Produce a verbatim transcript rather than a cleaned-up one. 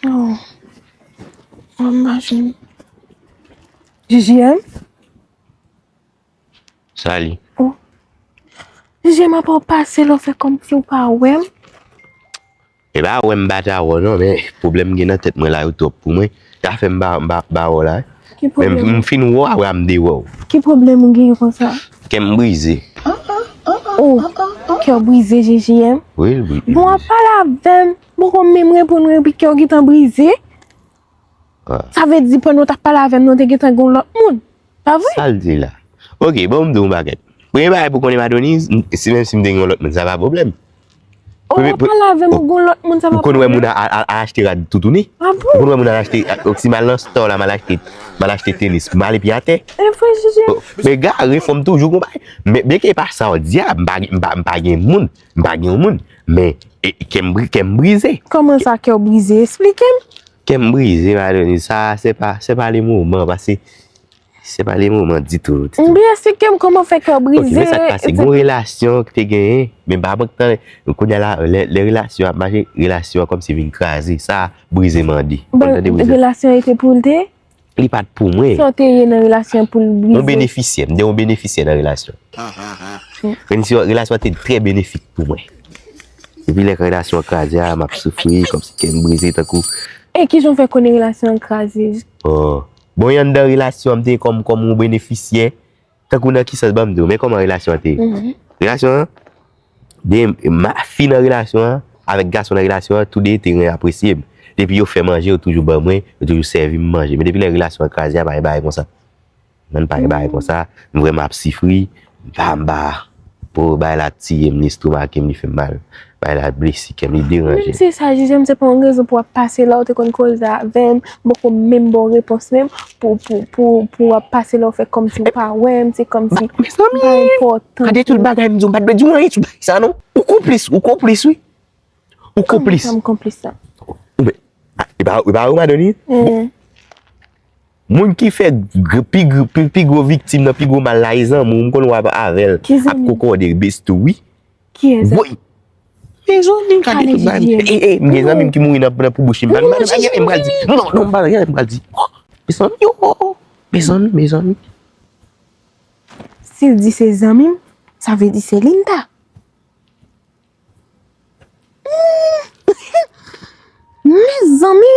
Oh. Mwen imajine. J J M? Sa li? Oh. J J M, apa w pase la, w fè kòmsi w pa wè m? E pa wè m pa ta wè w non, men pwoblèm m gen nan tèt mwen la yo twòp pou mwen. Sa fè m pa, m pa, m pa wè w la. Ki pwoblèm? Men m, m fin wè w, apre a m de wè w. Ki pwoblèm ou genyen konsa? Kè m brize. Oh, kè w brize, J J M? Wi, l bri-, l brize. Bon, w ap pale avè m, m poko menm reponn ou epi kè w gentan brize? Ah. Sa vle di pandan w t ap pale avè m nan, w te gentan gen yon lòt moun. Pa vre? Sa l di la. Ok, bon, m di w yon bagay. Premye bagay pou konnen Madonise, m, si menm si m te gen yon lòt moun, sa pa pwoblèm. Oh, w ap pale avè m, ou gen yon lòt moun, sa pa pwoblèm. Ou konn wè moun a, a, a, a achte rad toutouni? Ah bon? Ou konn wè moun a achte, a, si m al nan store la, m al achte, m al achte tenis, m al epi atè. E vre, J J M. Oh, men gade, fò m toujou konn bagay. Men, byenke e pa sa w di a, m pa, m pa, m pa gen moun, m pa gen yon moun. Men, e, kè m bri-, kè m brize. Kòman sa kè w brize? Eksplike m. Kè m brize, Madonise, sa, se pa, se pa le moman, paske se pa le moman ditou, ditou. Byen, eksplike m kòman fè kè w brize. Ok, men sa k pase, gon relasyon ki te genyen, men pa mwen k tande, kounye a la, lè, lè relasyon ap mache, relasyon an kòmsi vin kraze, sa brize m an de. Bon, tande brize. Relasyon an te pou l te? Li pa t pou mwen. Sa w te ye nan relasyon an pou l brize? Yon benefisyè, m te yon benefisyè nan relasyon. Relasyon, relasyon an te trè benefik pou mwen. Epi lè relasyon an kraze a, m ap soufri, kòmsi kè m brize tankou. E kijan w fè konnen relasyon an kraze? Oh. Bon, anndan relasyon an, m te kòm, kòm yon benefisyè. Tankou nan ki sans, ban m di w, men kòman relasyon an te ye. Mhm. Relasyon an, de, ma, fi nan relasyon an, avèk gason nan relasyon an, tou de te ren apresye m. Depi yo fè manje, yo toujou ban mwen, yo toujou sèvi m manje. Men depi lè relasyon an kraze a, pa gen bagay konsa. Mwen pa gen bagay konsa, m vrèman ap sifri, m pa, m pa, po, bagay la tiye m, li estomake m, li fè m mal. Bagay la blese kè m, li deranje m. Menm si sa, J J M, se pa yon rezon pou w ap pase la, w te konn koze avè m, m poko menm ba w repons menm, pou, pou, pou, pou w ap pase la, w fè kòmsi w pa wè m, se kòmsi m pa enpòtan pou ou. Gade tout bagay m di w, m pa t dwe di w anyen sou bagay sa non. Ou konplis, ou konplis wi. Ou konplis. Kòman sa m konplis la? Ou men, e pa, e pa ou Madonise? Bon, moun ki fè gr-, pi gr-, pi, pi gwo viktim nan, pi gwo mal la, e zanmi w, m konn wè avè l ap kokode bestou wi. Kiyès? Woy! Mezanmi, gade tout bagay. E, e, m gen zanmi m ki mouri nan, nan pou bouch li. M pa, m pa, m pa, m pral di. Non, non, m pa, m pral di. Oh, mezanmi, oh, mezanmi, mezanmi. Si l di se zanmi m, sa vle di se Linda. Mezanmi!